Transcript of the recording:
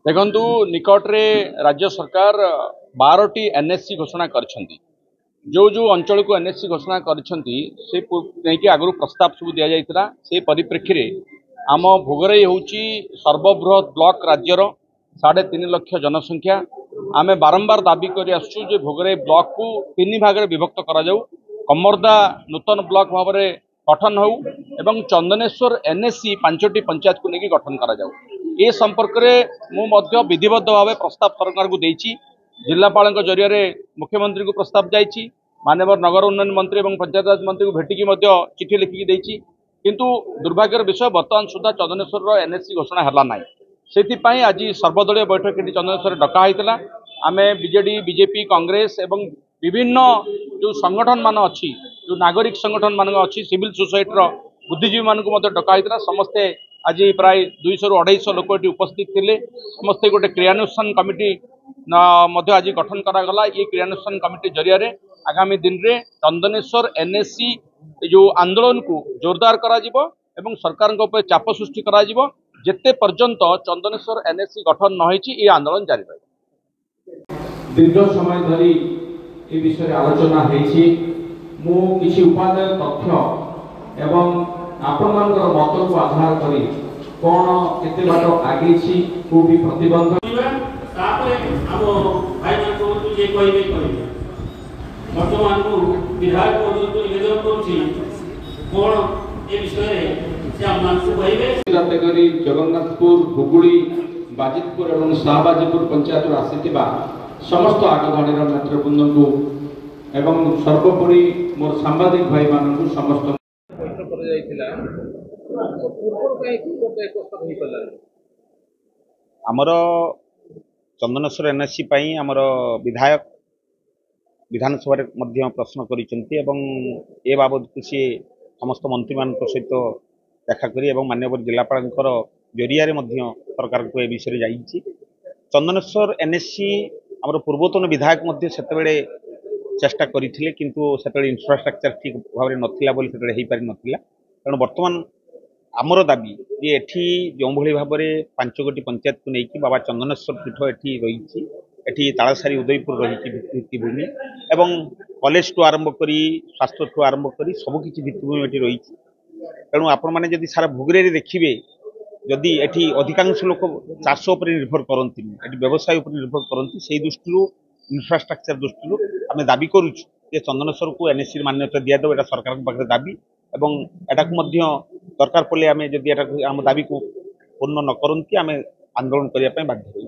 ଦେଖନ୍ତୁ, ନିକଟରେ ରାଜ୍ୟ ସରକାର 12ଟି ଏନ୍ଏସି ଘୋଷଣା କରିଛନ୍ତି। ଯେଉଁ ଯେଉଁ ଅଞ୍ଚଳକୁ ଏନ୍ଏସି ଘୋଷଣା କରିଛନ୍ତି, ସେ ନେଇକି ଆଗରୁ ପ୍ରସ୍ତାବ ସବୁ ଦିଆଯାଇଥିଲା। ସେ ପରିପ୍ରେକ୍ଷୀରେ ଆମ ଭୋଗରାଇ ହେଉଛି ସର୍ବବୃହତ ବ୍ଲକ ରାଜ୍ୟର, 3.5 ଲକ୍ଷ ଜନସଂଖ୍ୟା। ଆମେ ବାରମ୍ବାର ଦାବି କରି ଆସୁଛୁ ଯେ ଭୋଗରାଇ ବ୍ଲକକୁ 3 ଭାଗରେ ବିଭକ୍ତ କରାଯାଉ, କମର୍ଦା ନୂତନ ବ୍ଲକ ଭାବରେ ଗଠନ ହେଉ ଏବଂ ଚନ୍ଦନେଶ୍ୱର ଏନ୍ଏସି 5ଟି ପଞ୍ଚାୟତକୁ ନେଇକି ଗଠନ କରାଯାଉ। ଏ ସମ୍ପର୍କରେ ମୁଁ ମଧ୍ୟ ବିଧିବଦ୍ଧ ଭାବେ ପ୍ରସ୍ତାବ ସରକାରଙ୍କୁ ଦେଇଛି। ଜିଲ୍ଲାପାଳଙ୍କ ଜରିଆରେ ମୁଖ୍ୟମନ୍ତ୍ରୀଙ୍କୁ ପ୍ରସ୍ତାବ ଯାଇଛି। ମାନ୍ୟବର ନଗର ଉନ୍ନୟନ ମନ୍ତ୍ରୀ ଏବଂ ପଞ୍ଚାୟତରାଜ ମନ୍ତ୍ରୀଙ୍କୁ ଭେଟିକି ମଧ୍ୟ ଚିଠି ଲେଖିକି ଦେଇଛି। କିନ୍ତୁ ଦୁର୍ଭାଗ୍ୟର ବିଷୟ, ବର୍ତ୍ତମାନ ସୁଦ୍ଧା ଚନ୍ଦନେଶ୍ୱରର ଏନ୍ଏସି ଘୋଷଣା ହେଲା ନାହିଁ। ସେଥିପାଇଁ ଆଜି ସର୍ବଦଳୀୟ ବୈଠକ ଏଠି ଚନ୍ଦନେଶ୍ୱରରେ ଡକା ହେଇଥିଲା। ଆମେ ବିଜେଡି, ବିଜେପି, କଂଗ୍ରେସ ଏବଂ ବିଭିନ୍ନ ଯେଉଁ ସଂଗଠନ ମାନ ଅଛି, ଯେଉଁ ନାଗରିକ ସଂଗଠନ ମାନ ଅଛି, ସିଭିଲ ସୋସାଇଟିର ବୁଦ୍ଧିଜୀବୀମାନଙ୍କୁ ମଧ୍ୟ ଡକା ହେଇଥିଲା। ସମସ୍ତେ ଆଜି ପ୍ରାୟ 200ରୁ 250 ଲୋକ ଏଠି ଉପସ୍ଥିତ ଥିଲେ। ସମସ୍ତେ ଗୋଟେ କ୍ରିୟାନୁଷ୍ଠାନ କମିଟି ମଧ୍ୟ ଆଜି ଗଠନ କରାଗଲା। ଏ କ୍ରିୟାନୁଷ୍ଠାନ କମିଟି ଜରିଆରେ ଆଗାମୀ ଦିନରେ ଚନ୍ଦନେଶ୍ୱର ଏନ୍ଏସି ଯେଉଁ ଆନ୍ଦୋଳନକୁ ଜୋରଦାର କରାଯିବ ଏବଂ ସରକାରଙ୍କ ଉପରେ ଚାପ ସୃଷ୍ଟି କରାଯିବ। ଯେତେ ପର୍ଯ୍ୟନ୍ତ ଚନ୍ଦନେଶ୍ୱର ଏନ୍ଏସି ଗଠନ ନ ହେଇଛି, ଏ ଆନ୍ଦୋଳନ ଜାରି ରହିବ। ଦୀର୍ଘ ସମୟ ଧରି ଏ ବିଷୟରେ ଆଲୋଚନା ହେଇଛି। ମୁଁ କିଛି ଉପାଦେୟ ତଥ୍ୟ ଏବଂ ଆପଣମାନଙ୍କର ମତକୁ ଆଧାର କରି କ'ଣ କେତେ ବାଟ ଆଗେଇଛି, କୋଉଠି ପ୍ରତିବନ୍ଧକ ତାପରେ ଆମ ଭାଇମାନଙ୍କୁ ଯିଏ କହିବେ କହିବେ। ବର୍ତ୍ତମାନ ମୁଁ ବିଧାୟକ ମହୋଦୟଙ୍କୁ ନିବେଦନ କରୁଛି, କ'ଣ ଏ ବିଷୟରେ ସେ ଆମମାନଙ୍କୁ କହିବେ। କାଟେଗୋରୀ ଜଗନ୍ନାଥପୁର, ହୁଗୁଳି, ବାଜିତପୁର ଏବଂ ଶାହବାଜିପୁର ପଞ୍ଚାୟତରୁ ଆସିଥିବା ସମସ୍ତ ଆଗଧାଡ଼ିର ନେତୃବୃନ୍ଦଙ୍କୁ ଏବଂ ସର୍ବୋପରି ମୋର ସାମ୍ବାଦିକ ଭାଇମାନଙ୍କୁ ସମସ୍ତ ବୈଠକ କରାଯାଇଥିଲା, ପୂର୍ବରୁ କାହିଁକି ପ୍ରସ୍ତାବ ହେଇପାରିଲାନି? ଆମର ଚନ୍ଦନେଶ୍ୱର ଏନ୍ଏସି ପାଇଁ ଆମର ବିଧାୟକ ବିଧାନସଭାରେ ମଧ୍ୟ ପ୍ରଶ୍ନ କରିଛନ୍ତି ଏବଂ ଏ ବାବଦକୁ ସିଏ ସମସ୍ତ ମନ୍ତ୍ରୀମାନଙ୍କ ସହିତ ଦେଖା କରି ଏବଂ ମାନ୍ୟବର ଜିଲ୍ଲାପାଳଙ୍କର ଜରିଆରେ ମଧ୍ୟ ସରକାରଙ୍କୁ ଏ ବିଷୟରେ ଯାଇଛି। ଚନ୍ଦନେଶ୍ୱର ଏନ୍ଏସି ଆମର ପୂର୍ବତନ ବିଧାୟକ ମଧ୍ୟ ସେତେବେଳେ ଚେଷ୍ଟା କରିଥିଲେ, କିନ୍ତୁ ସେତେବେଳେ ଇନଫ୍ରାଷ୍ଟ୍ରକ୍ଚର ଠିକ୍ ଭାବରେ ନଥିଲା ବୋଲି ସେତେବେଳେ ହେଇପାରିନଥିଲା। ତେଣୁ ବର୍ତ୍ତମାନ ଆମର ଦାବି ଯେ ଏଠି ଯେଉଁଭଳି ଭାବରେ 5 ଗୋଟି ପଞ୍ଚାୟତକୁ ନେଇକି ବାବା ଚନ୍ଦନେଶ୍ୱର ପୀଠ ଏଠି ରହିଛି, ଏଠି ତାଳସାରୀ ଉଦୟପୁର ରହିଛି ଭିତ୍ତିଭୂମି ଏବଂ କଲେଜଠୁ ଆରମ୍ଭ କରି ସ୍ୱାସ୍ଥ୍ୟଠୁ ଆରମ୍ଭ କରି ସବୁକିଛି ଭିତ୍ତିଭୂମି ଏଠି ରହିଛି। ତେଣୁ ଆପଣମାନେ ଯଦି ସାରା ଭୋଗରାଇରେ ଦେଖିବେ, ଯଦି ଏଠି ଅଧିକାଂଶ ଲୋକ ଚାଷ ଉପରେ ନିର୍ଭର କରନ୍ତିନି, ଏଠି ବ୍ୟବସାୟ ଉପରେ ନିର୍ଭର କରନ୍ତି। ସେଇ ଦୃଷ୍ଟିରୁ, ଇନଫ୍ରାଷ୍ଟ୍ରକ୍ଚର ଦୃଷ୍ଟିରୁ ଆମେ ଦାବି କରୁଛୁ ଯେ ଚନ୍ଦନେଶ୍ୱରକୁ ଏନ୍ଏସିର ମାନ୍ୟତା ଦିଆଯାଉ। ଏଇଟା ସରକାରଙ୍କ ପାଖରେ ଦାବି ଏବଂ ଏଟାକୁ ମଧ୍ୟ ଦରକାର ପଡ଼ିଲେ ଆମେ ଯଦି ଏଟାକୁ ଆମ ଦାବିକୁ ପୂର୍ଣ୍ଣ ନ କରନ୍ତି, ଆମେ ଆନ୍ଦୋଳନ କରିବା ପାଇଁ ବାଧ୍ୟ ରହିବୁ।